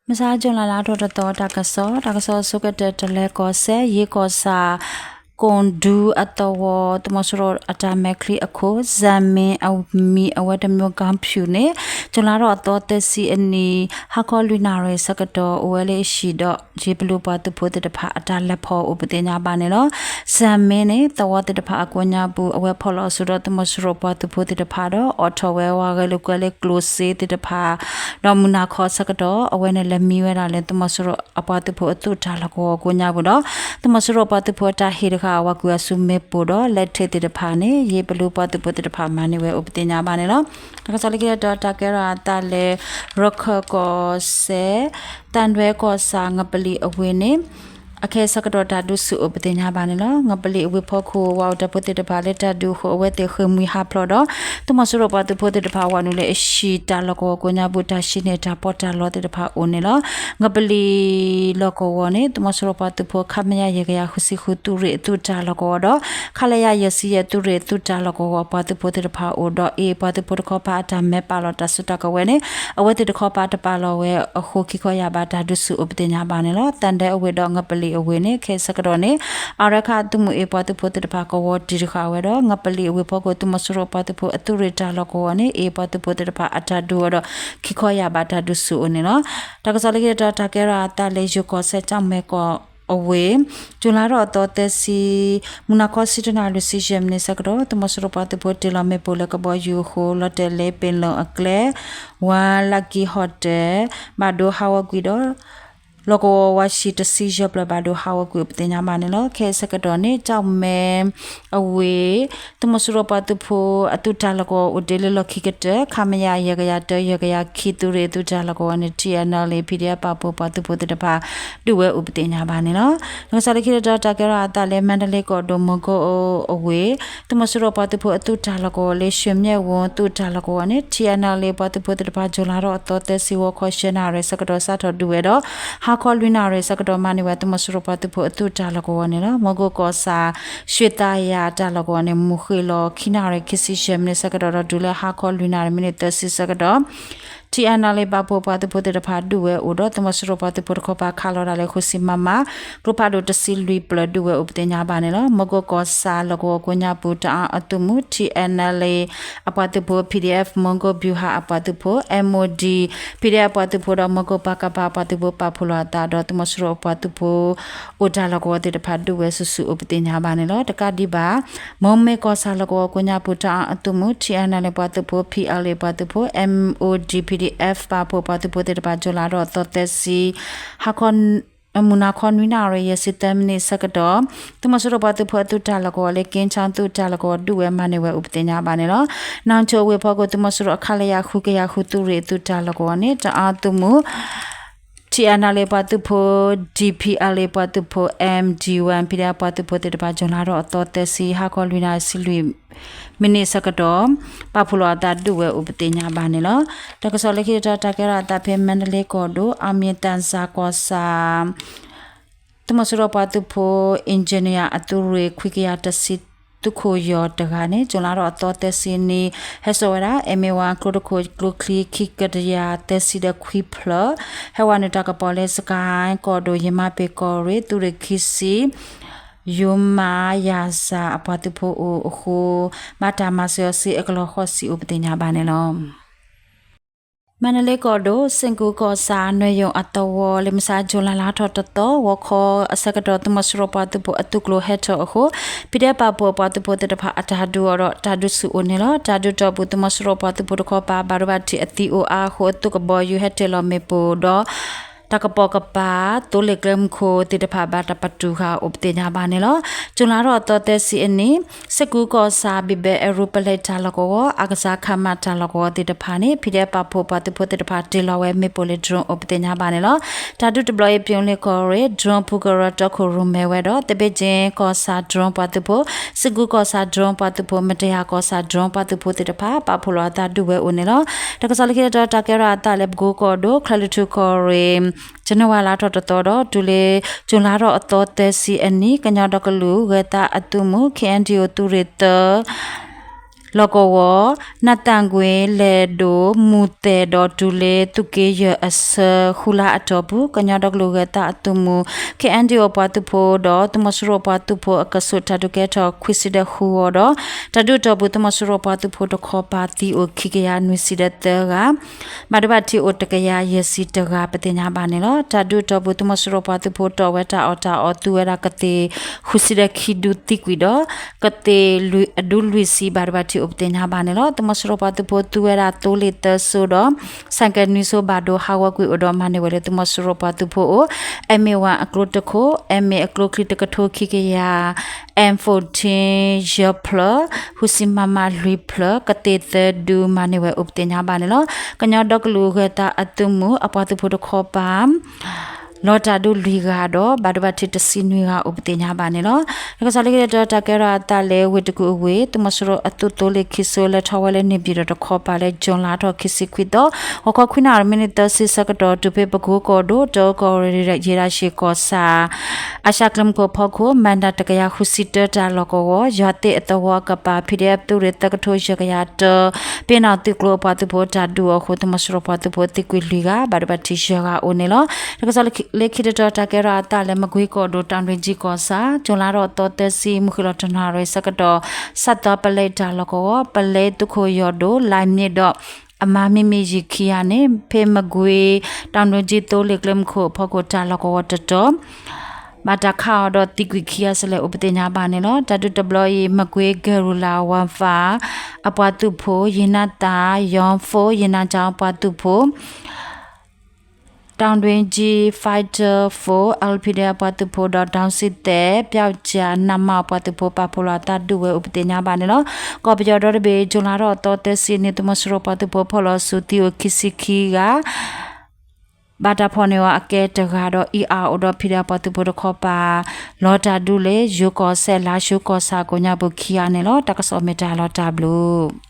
မုၢ်ဆါ July လါထီၣ်တသီ တၢ်ကစီၣ်, တၢ်ကစီၣ်အဆိကတၢၢ် တလဲၤကီၢ်စဲၣ် ယ့ကီၢ်ဆၣ် ကိၣ်ဒူအသဝီ သုးမီၤစိရိၤအတၢ်မဲာ်ချံအခိၣ် ဇၣ်မ့ၣ်အမံၤ အဝဲတမျိုး ကၣ်ဖၠူၣ်န့ၣ် ကၠူၤလါထီၣ်အသီသၢဆံအနံၤ ဟါခီလွံၢ်နၣ်ရံၣ်ဆၢကတီၢ် အိၣ်ဝဲလၢအဟံၣ်ဒီး ယ့ပလူးပှၤသုးဖိသ့ၣ်တဖၣ်အတၢ်လဲၤဖီၣ်အိၣ်ပသ့ၣ်ညါဘၣ်န့ၣ်လီၤ. ဇၣ်မ့ၣ်န့ၣ် သဝီသ့ၣ်တဖၣ်အကိးညါပူၤ အဝဲဖီၣ်လီၤအီၤဆူဒီးသုးမီၤစိရိၤပှၤသုးဖိသ့ၣ်တဖၣ်ဒီး အိးထီၣ်ဝဲဝဲဂဲၤလိာ်ကွဲလၢကျိၣ်စ့သ့ၣ်တဖၣ် ဒီးမုၢ်နၤခီဆၢကတီၢ် အဝဲန့ၣ်လဲၤမံဝဲဒၣ်လၢသုးမီၤစိရိၤအပှၤသုးဖိအသုးတၢ်လီၢ်ကဝီၤကိးညါပူၤဒီး သုးမီၤစိရိၤပှၤသုးဖိအတၢ်ဟ့ၣ်တဃာ်အဝဲကွံာ်အီၤဆူမ့ၣ်ပိၢ်ဒီး လက်ထက်သ့ၣ်တဖၣ်န့ၣ် ယ့ပလူးပှၤသုးဖိသ့ၣ်တဖၣ်မၤန့ၢ်ဝဲအိၣ်ပသ့ၣ်ညါဘၣ်န့ၣ်လီၤ. တၢ်ကစီၣ်လၢခံတတီၤ တၢ်ကဲထီၣ်အသးလၢ ရခၢၣ်ကီၢ်စဲၣ် သၣ်ဒွဲကီၢ်ဆၣ် ငပလံၤအဝ့ၢ်န့ၣ် အခဲအံၤဆၢကတီၢ်တၢ်ဒုးဆူၣ်အိၣ်ပသ့ၣ်ညါဘၣ်န့ၣ်လီၤ. ငပလံၤအဝ့ၢ်ဖီခိၣ် ဝၤအိၣ်တၢ်ဖိသ့ၣ်တဖၣ်လၢတၢ်ဒုးအဃိ အဝဲသ့ၣ်ဃ့ၢ်မှံဟးဖျိးဒီး သုးမီၤစိရိၤပှၤသုးဖိသ့ၣ်တဖၣ် ဝၤနုာ်လၢအဟံၣ်တၢ်လီၢ်ကဝီၤကိးညါပူၤ တၢ်ဟံးန့ၢ်တၢ်ပီးတၢ်လီသ့ၣ်တဖၣ်အိၣ်န့ၣ်လီၤ. ငပလံၤလီၢ်ကဝီၤန့ၣ် သုးမီၤစိရိၤပှၤသုးဖိ ခမရ ယဲၢ်ကယၤဃုဆံဃု သုးရ့ၣ်အသုးတၢ်လီၢ်ကဝီၤဒီး ခလရ ယဲၢ်ဆံယဲၢ် သုးရ့ၣ်အသုးတၢ်လီၢ်ကဝီၤ ပှၤသုးဖိသ့ၣ်တဖၣ်အိၣ်ဒီး အ့ၣ် ပှၤသုးဖိတခီပၤအတၢ်မဲာ်ပာ်လီၤတၢ်စုတၢ်ကဝဲၤန့ၣ် အဝဲသ့ၣ်တခီပၤတပာ်လီၤဝဲအဃိ ခံခီယၢ်ဘးတၢ်ဒုးဆူၣ်အိၣ်ပသ့ၣ်ညါဘၣ်န့ၣ်လီၤ. သၣ်ဒွဲအဝ့ၢ်ဒီးငပလံၤအဝ့ၢ်န့ၣ် ခဲအံၤဆၢကတီၢ်န့ၣ် အရခၢၣ်သုးမုၢ်အ့ၣ် ပှၤသုးဖိသ့ၣ်တဖၣ်ကဝီၤတံၢ်တဃာ်ဝဲဒီး ငပလံၤအဝ့ၢ်ဖီခိၣ် သုးမီၤစိရိၤပှၤသုးဖိအသုးရ့ၣ်တၢ်လီၢ်ကဝီၤန့ၣ် အ့ၣ် ပှၤသုးဖိသ့ၣ်တဖၣ်အတၢ်ဒုးအီၤဒီး ခံခီယၢ်ဘးတၢ်ဒုးဆူၣ်အိၣ်န့ၣ်လီၤ. တၢ်ကစီၣ်လၢခံတတီၤ တၢ်ကဲထီၣ်အသးလၢယိၤကီၢ်စဲၣ် ကၠီၣ်မဲၣ်ကီၢ်အဝ့ၢ် ကၠူၤလါထီၣ်အသီသၢဆံ မုၢ်နၤခီဆံတၢနၣ်ရံၣ် လွံၢ်ဆံယဲၢ်မံးနံးဆၢကတီၢ် သုးမီၤစိရိၤပှၤသုးဖိတ့ၢ်လီၤမ့ၣ်ပိၢ်လၢကဘီယူၤအဃိ လီၤတဲာ်လၢပ့ၤလီၢ်အကျဲ ဝါလၢကံဟီၣ်တဲၣ် ဘၣ်ဒိဟးဂီၤကွံာ်ဒီး လီၢ်ကဝီၤဝါဆံတဆံယဲၢ်ဖျၢၣ်ဘၣ်ဒိဟးဂီၤကွံာ်အိၣ်ပသ့ၣ်ညါဘၣ်န့ၣ်လီၤ. ခဲအံၤဆၢကတီၢ်န့ၣ် ကၠီၣ်မဲၣ်အဝ့ၢ် သုးမီၤစိရိၤပှၤသုးဖိအသုးတၢ်လီၢ်ကဝီၤအိၣ်တ့ၢ်လၢလီၢ်ခံကတၢၢ် ခမရ ယဲၢ်ကယၤတၢ ယဲၢ်ကယၤခံ သုးရ့ၣ်အသုးတၢ်လီၢ်ကဝီၤန့ၣ် ထံအနလ့ ပံၤဒဲးပာ်ဖှိၣ်ပှၤသုးဖိသ့ၣ်တဖၣ် ဒုးဝဲအိၣ်ပသ့ၣ်ညါဘၣ်န့ၣ်လီၤ. တၢ်ကစီၣ်လၢခံတတီၤ တၢ်ကဲထီၣ်အသးလၢ မါဒလ့ကီၢ်ဒိၣ် မီကိအဝ့ၢ် သုးမီၤစိရိၤပှၤသုးဖိအသုးတၢ်လီၢ်ကဝီၤလၢ ရွှေမျက်ဝန်း သုးတၢ်လီၢ်ကဝီၤန့ၣ် ထံအနလ့ပှၤသုးဖိသ့ၣ်တဖၣ် ကၠူၤလါထီၣ်အသီသၢဆံ ဂီၤခီဆံနၣ်ရံၣ်ဆၢကတီၢ် စးထီၣ်ဒုးဝဲဒီး ဟါခီလွံၢ်နၣ်ရံၣ်ဆၢကတီၢ် မၤန့ၢ်ဝဲသုးမီၤစိရိၤပှၤသုးဖိအသုးတၢ်လီၢ်ကဝီၤန့ၣ်လီၤ. မီကိၢ်ကီၢ်ဆၣ် ရွှေသာယၤတၢ်လီၢ်ကဝီၤန့ၣ် မုၢ်ဃ့ၢ်လီၤ ခံနၣ်ရံၣ်ခံဆံယဲၢ်မံးနံးဆၢကတီၢ်ဒီး တုၤလၢဟါခီလွံၢ်နၣ်ရံၣ်မံးနံးသၢဆံဆၢကတီၢ် ထံအနလ့ပာ်ဖှိၣ်ပှၤသုးဖိသ့ၣ်တဖၣ် ဒုးဝဲအိၣ်ဒီး သုးမီၤစိရိၤပှၤသုးဖိတခီပၤ ခးလီၤဒၣ်လၢ ဃုဆံ မမ ကျိဖးဒိၣ်တဆံလွံၢ်ဖျၢၣ် ဒုးဝဲအိၣ်ပသ့ၣ်ညါဘၣ်န့ၣ်လီၤ. မီကိၢ်ကီၢ်ဆၣ်လီၢ်ကဝီၤကိးညါပူၤ တအၣ်အသုးမုၢ် ထံအနလ့ အပှၤသုးဖိ ပီၣ်ဒ့ၣ်အၣ် မီကိၢ်ဘျူးဟၣ်အပှၤသုးဖိ မီၣ်ဒံၣ် ပီၣ်ဒ့ၣ်အၣ်ပှၤသုးဖိဒီး မီကိၢ်ပကဖ အပှၤသုးဖိ ပာ်ဖှိၣ်လီၤအသးဒီး သုးမီၤစိရိၤအပှၤသုးဖိ အိၣ်တၢ်လီၢ်ကဝီၤသ့ၣ်တဖၣ် ဒုးဝဲဆူၣ်ဆူၣ်အိၣ်ပသ့ၣ်ညါဘၣ်န့ၣ်လီၤ. တကးဒံးဘၣ် မီၣ်မဲၢ်ကီၢ်ဆၣ်လီၢ်ကဝီၤကိးညါပူၤ တအၣ်အသုးမုၢ် ထံအနလ့ပှၤသုးဖိ ပီၣ်အၣ်လ့ပှၤသုးဖိ မီၣ်ဒံၣ် ပီၣ်ဒ့ၣ်အၣ် ပာ်ဖှိၣ်ပှၤသုးဖိသ့ၣ်တဖၣ် ကၠူၤလါထီၣ်အသီသၢဆံ ဟါခီ မုၢ်နၤခီနွံနၣ်ရံၣ် ယဲၢ်ဆံသၢမံးနံးဆၢကတီၢ် သုးမီၤစိရိၤပှၤသုးဖိအသုးတၢ်လီၢ်ကဝီၤလၢ က့ၣ်ခၠီသုးတၢ်လီၢ်ကဝီၤ ဒုးဝဲမၤန့ၢ်ဝဲအိၣ်ပသ့ၣ်ညါဘၣ်န့ၣ်လီၤ. နၣ်ဆိၣ်အဝ့ၢ်ဖီခိၣ် သုးမီၤစိရိၤအခလရ ဃုကယၤဃု သုးရ့ၣ်အသုးတၢ်လီၢ်ကဝီၤန့ၣ် တအၣ်သုးမုၢ် ထံအနလ့ပှၤသုးဖိ ဒံၣ်ပီၣ်အၣ်လ့ပှၤသုးဖိ မီၣ်ဒံၣ်ဝၣ် ပီၣ်ဒ့ၣ်အၣ်ပှၤသုးဖိသ့ၣ်တဖၣ် ကၠူၤလါထီၣ်အသီသၢဆံ ဟါခီလွံၢ်နၣ်ရံၣ်လွံၢ်မံးနံးဆၢကတီၢ် ပာ်ဖှိၣ်လီၤအသးဒုးဝဲအိၣ်ပသ့ၣ်ညါဘၣ်န့ၣ်လီၤ. တၢ်ကစီၣ်လၢခံတတီၤ တၢ်ကဲထီၣ်အသးဖဲ မါဒလ့ကီၢ်ဒိၣ် အမံၤတၢ်စၢ်ကီၢ်ဆၣ် သုးမီၤစိရိၤပှၤသုးဖိ engineer အသုးရ့ၣ် ခွံကယၤတဆံ သုးခိၣ်ယီၤတဂၤန့ၣ် ကၠူၤလါထီၣ်အသီသၢဆံနံၤ ဟဲစိာ်ဝဲဒၣ် အမ့ၢ်ဝဲကျိတခိၣ်ကျိချံ ခံကယၤသၢဆံဒီးခွံဖျၢၣ် ဟဲဝဲနုာ်တၢ်ကပီၤလၢ စကဲၣ်ကီၢ်ဒိၣ် ယမါပ့ၤကီၢ်ရ့ၣ် သုးရ့ၣ်ခံဆံ ယိၤမၤယၤစၢ်အပှၤသုးဖိအိၣ်အဃိ ဘၣ်တၢ်မၤစၢၤအီၤစ့အကလီၤဃီဆံးအိၣ်ပသ့ၣ်ညါဘၣ်န့ၣ်လီၤ. မါဒလ့ကီၢ်ဒိၣ် စ့ၣ်ကူကီၢ်ဆၣ် နွဲၣ်ယိၤအသဝီလၢ မုၢ်ဆါ ကၠူၤလါလါထီၣ်တသီ ဂီၤခီအဆၢကတီၢ် သုးမီၤစိရိၤပှၤသုးဖိအသုးကျိၤဟဲထီၣ်အဃိ ပံၤဒဲးပာ်ဖှိၣ်ပှၤသုးဖိသ့ၣ်တဖၣ်အတၢ်ဒုးအီၤဒီး တၢ်ဒုးဆူၣ်အိၣ်န့ၣ်လီၤ. တၢ်ဒုးတီၢ်ပူၤ သုးမီၤစိရိၤပှၤသုးဖိတခီပၤ ဘၣ်ဒိဘၣ်ထံးအသံအိၣ်အါအဃိ အသုးကဘီယူၤဟဲတ့ၢ်လီၤမ့ၣ်ပိၢ်ဒီး တၢ်ကပိာ်ကပၤ သိလ့ၣ်ကျဲမုၢ်ခိၣ်သ့ၣ်တဖၣ် ဘၣ်တၢ်ပတုာ်ဃာ်အိၣ်ပသ့ၣ်ညါဘၣ်န့ၣ်လီၤ. ကၠူၤလါထီၣ်အသီသၢဆံအနံၤ စ့ၣ်ကူကီၢ်ဆၣ် ဘံၣ်ဘဲ aeroplane တၢ်လီၢ်ကဝီၤ အကစၢ်ခမၣ်တၢ်လီၢ်ကဝီၤသ့ၣ်တဖၣ်န့ၣ် ပံၤဒဲးပာ်ဖှိၣ်ပှၤသုးဖိသ့ၣ်တဖၣ် တ့ၢ်လီၤဝဲမ့ၣ်ပိၢ်လၢ drone အိၣ်ပသ့ၣ်ညါဘၣ်န့ၣ်လီၤ. တၢ်ဒုးတဘျီအံၤ ပယိၤလ့ၣ်ကီၢ်ရ့ၣ် drone ဖူကရၢတီခိၣ်ရိၣ်မဲဝဲဒီး သဘ့ၣ်ကၠ့ကီၢ်ဆၣ် drone ပှၤသုးဖိ စ့ၣ်ကူကီၢ်ဆၣ် drone ပှၤသုးဖိ မတယၤကီၢ်ဆၣ် drone ပှၤသုးဖိသ့ၣ်တဖၣ် ပာ်ဖှိၣ်လီၤအသးဒုးဝဲအိၣ်န့ၣ်လီၤ. တၢ်ကစီၣ်လၢခံတတီၤ တၢ်ကဲထီၣ်အသးလၢ ပကိကီၢ်ဒိၣ် ချၢၣ်လွံၢ်ထူၣ်ကီၢ်ရ့ၣ် ကၠနဝါလါထီၣ်တသီဒီး တုၤလၢ ကၠူၤလါထီၣ်အသီသၢဆံအနံၤ ကညီဒီကလုာ်ဂဲၤသးအသုးမုၢ် ခ့ၣ်အဲၣ်ဒံၣ်အိၣ် သုးရ့ၣ်သၢ လီၢ်ကဝီၤ နးသၣ်ကွ့ၤ လဲၢ်ဒိၣ် မူၢ်သဲၣ်ဒီးတူၢ်လ့ သုးက့ယဲၢ်အဆၢ ဃုလါအတီၢ်ပူၤ ကညီဒီကလုာ်ဂဲၤသးအသုးမုၢ် ခ့ၣ်အဲၣ်ဒုၣ်အပှၤသုးဖိဒီး သုးမီၤစိရိၤပှၤသုးဖိအကဆူး တၢ်ဒုးကဲထီၣ်ခွံဆံဒီးဃုဂၤဒီး တၢ်ဒုးအတီၢ်ပူၤ သုးမီၤစိရိၤပှၤသုးဖိတခီပၤသံအိၣ်ခံကယၤနွံဆံဒီးသၢဂၤ ဘၣ်ဒိဘၣ်ထံးအိၣ်တကယၤယဲၢ်ဆံတဂၤ ပသ့ၣ်ညါဘၣ်န့ၣ်လီၤ. တၢ်ဒုးအတီၢ်ပူၤ သုးမီၤစိရိၤပှၤသုးဖိတီၣ်ဝဲတၢ်အီၣ်တၢ်အီ သူဝဲဒၣ်ကသ့ၣ်ဃုဆံဒီးခံဒုသံကွံာ်ဒီး ကသ့ၣ်အဒုလွံၢ်ဆံ ဘၣ်ဒိဘၣ်ထံးအိၣ်ပသ့ၣ်ညါဘၣ်န့ၣ်လီၤ. သုးမီၤစိရိၤပှၤသုးဖိသူဝဲဒၣ်သိလ့ၣ်သၢစိဒီး ဆိုင်ကယ်နွံစိ ဘၣ်ဒိဟးဂီၤကွံာ်အိၣ်ဒီးမၤန့ၢ်ဝဲလၢသုးမီၤစိရိၤပှၤသုးဖိအအိၣ် M A one အကျိတခိၣ် M A အကျိချံတကထိခံကယၤ M fourteen ယဲၢ်ဖျၢၣ် ဃုဆံ မမ လွံၢ်ဖျၢၣ် ကသ့ၣ်သၢဒုမၤန့ၢ်ဝဲအိၣ်ပသ့ၣ်ညါဘၣ်န့ၣ်လီၤ. ကညီဒီကလုာ်ဂဲၤသးအသုးမုၢ် အပှၤသုးဖိတခီပၤ လီၤတၢ်ဒုးလွံၢ်ဂၤဒီး ဘၣ်ဒိဘၣ်ထံးတဆံနွံဂၤအိၣ်ပသ့ၣ်ညါဘၣ်န့ၣ်လီၤ. တၢ်ကစီၣ်လၢခံတတီၤ တၢ်ကဲထီၣ်အသးလၢဝ့ၢ်တကူၣ်အဝ့ၢ် သုးမီၤစိရိၤအသုးသိလ့ၣ်ခံစိ လဲၤထီၣ်ဝဲလၢန့ၣ်ပၠံၣ်တီၣ်တခီပၤလၢ ကၠူၤလါထီၣ်ခံဆံခွံသီ ဂီၤခီခွံနၣ်ရံၣ်မံးနံးသၢဆံဆၢကတီၢ် တုၤဖဲပကိကီၢ်ဒိၣ် တၢကီၢ်ရ့ၣ် ယ့ၣ်ရၣ်ရှ့ၣ်ကီၢ်ဆၣ် အၡါကျဲမုၢ်ခိၣ်အဖီခိၣ် မၤဒၣ်တကယၤဃုဆံတၢ တၢ်လီၢ်ကဝီၤ ယွၤသ့ၣ်အသဝီအကပၤ P D F သုးရ့ၣ်သၢကထိယဲၢ်ကယၤတၢ ပ့ၤနီၣ်သုးကျိၤအပှၤသုးဖိတၢ်ဒုးအဃိ သုးမီၤစိရိၤပှၤသုးဖိသံကွံာ်လွံၢ်ဂၤ ဘၣ်ဒိဘၣ်ထံးယဲၢ်ဂၤအိၣ်န့ၣ်လီၤ. တၢ်ကစီၣ်လၢခံတတီၤ တၢ်ကဲထီၣ်အသးလၢမကွ့ကီၢ်ဒိၣ် တၢ်ဒွ့ကၠံကီၢ်ဆၣ် ကၠူၤလါထီၣ်သီသၢဆံ မုၢ်ဃ့ၢ်လီၤတနၣ်ရံၣ်ဆၢကတီၢ် စးသီပလဲတၢ်လီၢ်ကဝီၤ ပလဲသုးခိၣ်ယီၢ်ဒိၣ် လါမ့ၢ်ဒီး အမါမံမ့ၢ်ယံာ်ခံဂၤန့ၣ် ဖဲမကွ့ တၢ်ဒွ့ကၠံသိလ့ၣ်ကျဲမုၢ်ခိၣ်အဖီခိၣ် တၢ်လီၢ်ကဝီၤတတီၤ ဘၣ်တၢ်ခးအီၤဒီးသံကွံာ်ခံဂၤစ့ၢ်ကီးအိၣ်ပသ့ၣ်ညါဘၣ်န့ၣ်လီၤ. တၢ်ဒုးတဘျီအံၤ မကွ့ Guerrilla One Five အပှၤသုးဖိ ယ့ၣ်နါသၣ် ယီၣ်ဖိ ယ့ၣ်နါကၠီအပှၤသုးဖိ တၢ်ဒွ့ကၠံ Fighter Four L P D အပှၤသုးဖိဒီး ဒီစံသဲး ပျီကၠၣ် နမ အပှၤသုးဖိ ပာ်ဖှိၣ်လီၤအသးဒုးဝဲအိၣ်ပသ့ၣ်ညါဘၣ်န့ၣ်လီၤ. ကီၢ်ပယီၤဒီတဘ့ၣ် ကၠူၤလါထီၣ်သီသၢဆံန့ၣ် သုးမီၤစိရိၤပှၤသုးဖိဖီၣ်လီၤဆူသံအိၣ်ခံဆံခံဂၤ ဘၣ်တၢ်ဖီၣ်န့ၢ်အီၤအကဲတဂၤဒီး အံၤအါအိၣ်ဒီး P D F ပှၤသုးဖိတခီပၤ လီၤတၢ်ဒုးလၢ ယိၤကီၢ်စဲၣ် လါၡိကီၢ်ဆၣ်ကိးညါပူၤခံဂၤန့ၣ်လီၤ. တၢ်ကစီၣ်မ့ၢ်တၢ်လီၤတၢ်ဘျုး